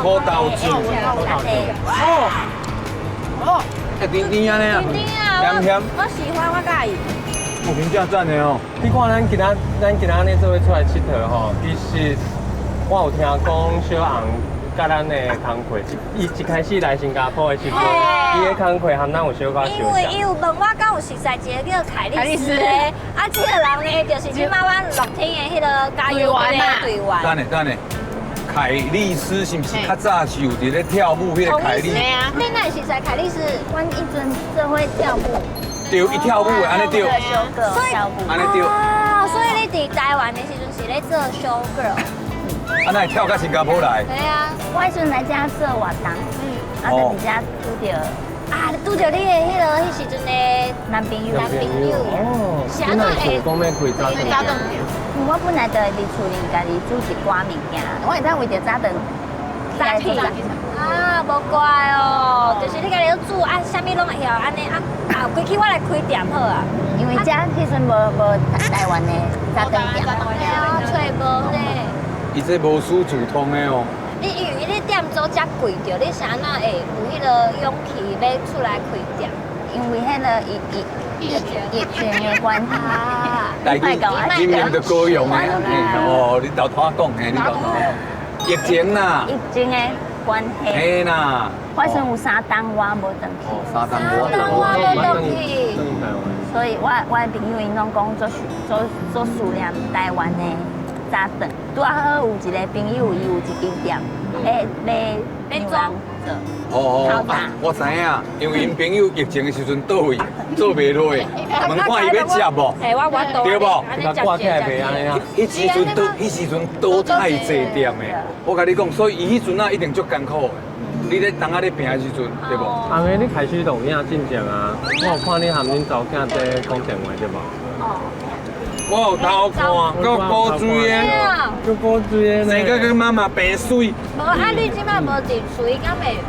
苦豆醬。哦哦，會甜甜按呢啊，甜甜啊，鹹鹹。我喜歡，我佮意。我真正讚的哦。你看咱今仔日做伙出來𨑨迌吼，其實我有聽講小紅佮咱的工課，伊一開始來新加坡的時陣，伊的工課和咱有小可因為伊相像。有問我敢有熟似一個叫凱麗絲的，啊，這個人呢，就是這擺阮樂天的彼个加油隊的隊員。等下等下，凱麗絲是毋是較早是有佇咧跳舞彼个凱麗？你哪會熟似凱麗絲？阮彼陣做伙跳舞，對，伊跳舞的，按呢對。 show girl 跳舞。按呢對。啊，所以你佇台灣的時陣是咧做 show girl。啊，哪會跳到新加坡來？對啊。我彼陣來遮做活動，啊，就佇遮拄著啊，拄著你的彼个彼時陣的男朋友。男朋友。哦，你哪會想講欲開早頓店？我本來就會佇厝裡家己煮一寡物件，我會當為著早頓早起啊，無怪哦，就是你家己咧煮啊，啥物攏會曉按呢啊啊，規氣我來開店好啊。因為遮彼陣無無台灣的早頓店。對啊，揣無呢。伊這無師自通的哦。你因為你店租遮貴著，你是按怎會有彼个勇氣欲出來開店？因為彼个疫情的關係。來，你明就高雄的，哦，你沓頭講，嘿，你沓頭講。疫情啦。疫情的關係。嘿啦。我彼陣有3冬我無轉去。哦，三冬三冬我無轉去。所以我的朋友𪜶攏講做做做思念台灣的早頓，拄仔好有一個朋友，伊有一間店，咧咧讓人做。哦哦，我知影，因為𪜶朋友疫情的時陣倒位，做袂落，問看伊欲接無？嘿，我對無？掛起來袂按呢啊？彼時陣倒太濟店的，我共你講，所以伊彼陣啊一定足艱苦的。你咧當仔咧拚的時陣，對無？紅的，你開始錄影進前啊，我有看你和恁查某囝佇講電話對無？哦。我有偷看，夠古錐的，夠古錐的生甲佮媽媽病媠。無啊，你這擺無佇厝，伊敢會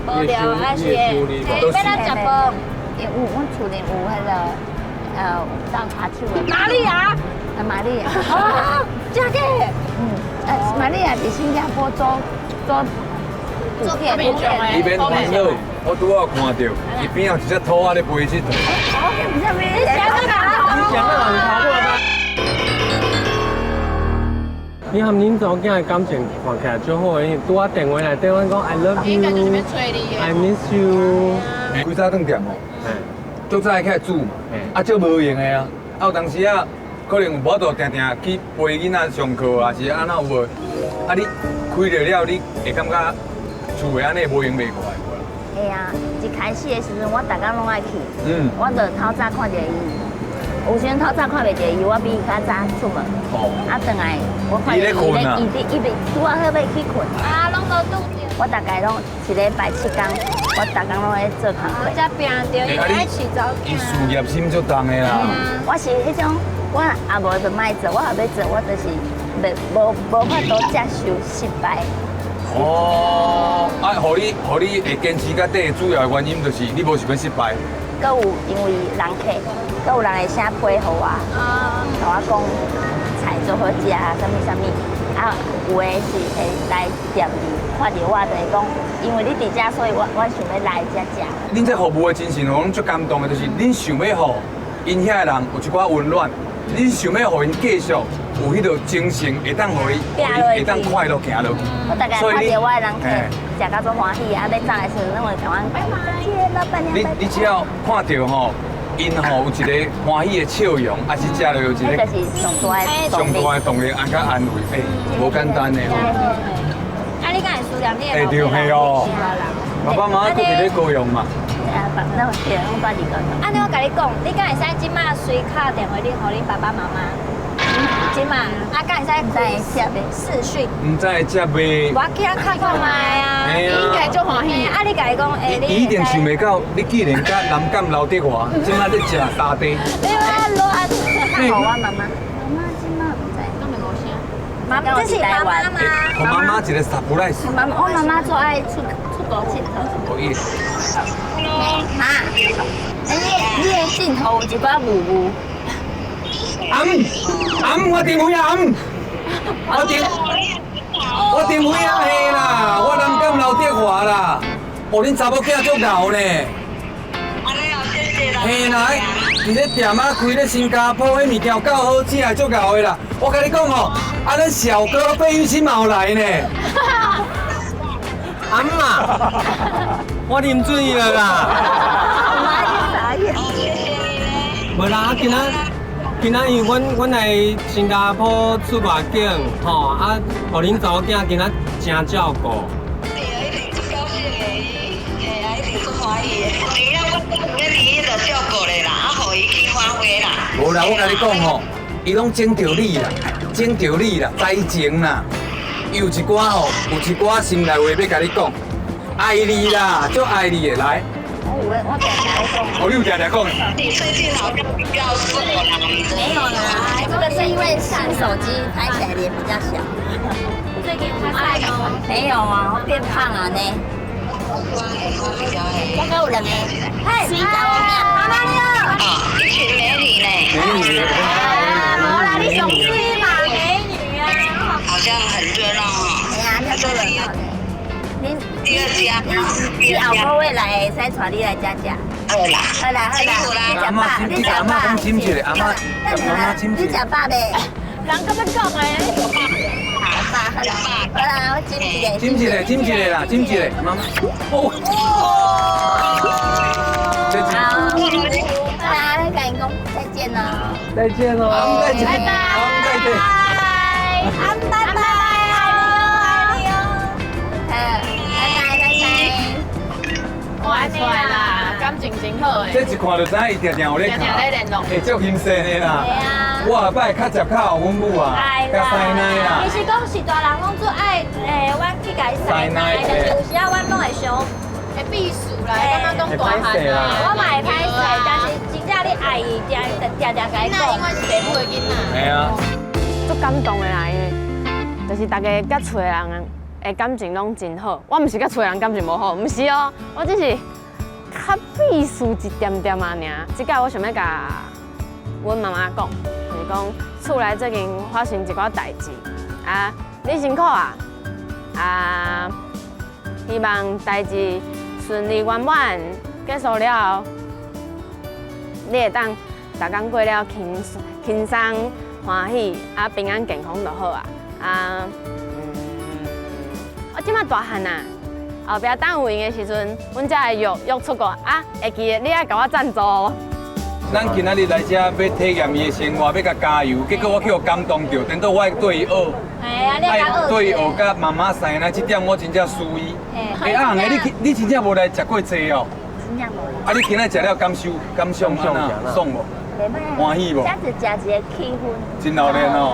無聊還是會？欲來食飯？有，阮厝裡有彼个鬥跤手的。瑪利亞。啊，瑪利亞。啊，真假？嗯，瑪利亞佇新加坡做做做片。伊免煩惱，我拄仔有看著，伊邊仔有一隻兔仔咧陪伊𨑨迌。哦，毋是咩？你想個你想個人頭過來。你和恁查某囝的感情看起來足好的，因為拄仔電話內底阮講 I love you，I miss you。開早頓店哦，足早起來煮嘛，啊，足無閒的啊，啊有當時啊，可能無法度定定去陪囡仔上課啊，是按怎有無？啊，你開著了，你會感覺厝的按呢無閒袂過來無啦？會啊，一開始的時陣我逐工攏愛去，我就透早看著伊。有時陣透早看袂著伊，我比伊較早出門。哦。啊，轉來我看伊咧，伊咧伊袂拄仔好欲去睏。啊，攏無拄著。我大概攏一禮拜7工，我逐工攏咧做工課。才拚著，伊愛飼查某囝。伊事業心足重的啦。我是彼種，我也無就莫做，我若欲做，我就是袂無無法度接受失敗。哦，啊，予你會堅持到底的主要的原因就是你無想欲失敗。閣有因為人客，閣有人會寫批予我，共我講菜足好食啊，啥物啥物，啊，有的是會來店裡看著我，就會講，因為你佇遮，所以我想欲來遮食。恁這服務的精神，我攏足感動的，就是恁想欲予𪜶遐的人有一寡溫暖，恁想欲予𪜶繼續有彼个精神，會當予伊會當快樂行落去。我逐家看著我的人客食甲足歡喜，啊，欲走的時陣，攏會共阮拜拜，老闆娘。你只要看著吼，𪜶吼有一個歡喜的笑容，抑是食著有一個彼就是上大的上大的動力，按佮安慰，欸，無簡單的吼。啊，你敢會思念你的欸，對，係哦。爸爸媽媽閣佇咧高雄嘛？啊，爸，那對，攏住佇高雄。按呢我共你講，你敢會使這擺隨敲電話你予恁爸爸媽媽？這擺啊，敢會使開視訊？毋知會接袂？無要緊啊，敲看覓啊。應該足歡喜。啊，你共伊講，欸，你伊一定想袂到，你竟然佮南港劉德華，這擺咧食沙茶。你莫亂。予我媽媽，媽媽這擺毋知，都袂無聲。媽，這是媽媽嗎？予媽媽一個 surprise。媽媽，我媽媽最愛出國𨑨迌。可以。媽，你的鏡頭有一寡霧霧。翁，翁，我電話啊，翁，我電，我電話啊，嘿啦，我南港。哦，恁查某囝足𠢕呢。按呢哦，謝謝啦。嘿啦，佇咧店仔開咧新加坡，彼物件有夠好食，足𠢕的啦。我共你講吼，啊，咱小哥費玉清嘛有來呢。阿嬤，我啉水了啦。媽傻眼。哦，謝謝你咧。無啦，今仔今仔因為阮來新加坡出外景，吼啊，予恁查某囝今仔誠照顧。對啊，一定足高興的，伊，嘿啊，一定足歡喜的。真正我咧伊就照顧咧啦，啊，予伊去發揮啦。無啦，我共你講吼，伊攏整著你啦，整著你啦，災情啦。伊有一寡吼，有一寡心內話欲共你講，愛你啦，足愛你的來。我有我定定咧講。哦，你有定定講。你最近好像比較瘦啦，沒有啦，這個是因為新手機拍起來臉比較小。最近較瘦哦。沒有啊，我變胖了呢。剛剛有兩個水查某囝，阿媽你好。啊，一群美女呢。美女。啊，無啦，你上水嘛，美女啊。好像很熱鬧哦。哎呀，太多人了。你第二家，你後個月來會使帶你來遮食。好啦，好啦好啦，你食飽，你食飽。阿嬤親一下，阿嬤，阿嬤親你食飽未？人閣欲講的，食飽，好啦，好啦，我斟一下。斟一下，斟一下啦，斟一下，媽媽。哦。好，好啦，共𪜶講再見咯。再見咯。再見，拜拜，再見。拜拜，愛你哦，愛你哦。嗯，拜拜拜拜。看出來啦，感情真好的。這一看就知影伊定定有咧定定咧聯絡。會足心酸的啦。對啊。我後擺較捷較予阮母啊，佮師奶啦。其實講是大人攏足愛，阮去共伊師奶，但是有時仔阮攏會想，會避暑啦，感覺講大漢啦。我嘛會歹勢，但是真正你愛伊，定定定共伊講。因為是父母的囡仔。係啊。足感動的啦，因為就是大家佮厝的人的感情攏真好。我毋是佮厝的人感情無好，毋是哦，我只是較避暑一點點仔爾。這擺我想欲共阮媽媽講，就是講厝內最近發生一寡代誌，啊，你辛苦啊，啊，希望代誌順利圓滿結束了後，你會當逐工過了輕輕鬆歡喜啊，平安健康就好啊。啊，我這馬大漢啊，後壁等有閒的時陣，阮才會約約出國啊。會記得你愛共我贊助哦。咱今仔日來遮欲體驗伊的生活，欲共加油，結果我去予感動著，顛倒我愛對伊學，愛對伊學佮媽媽師奶，這點我真正輸伊。欸，阿紅，你真正無來食過濟哦？真正無。啊，你今仔食了感受感想按怎？爽無？袂䆀。歡喜無？這就食一個氣氛。真鬧熱哦。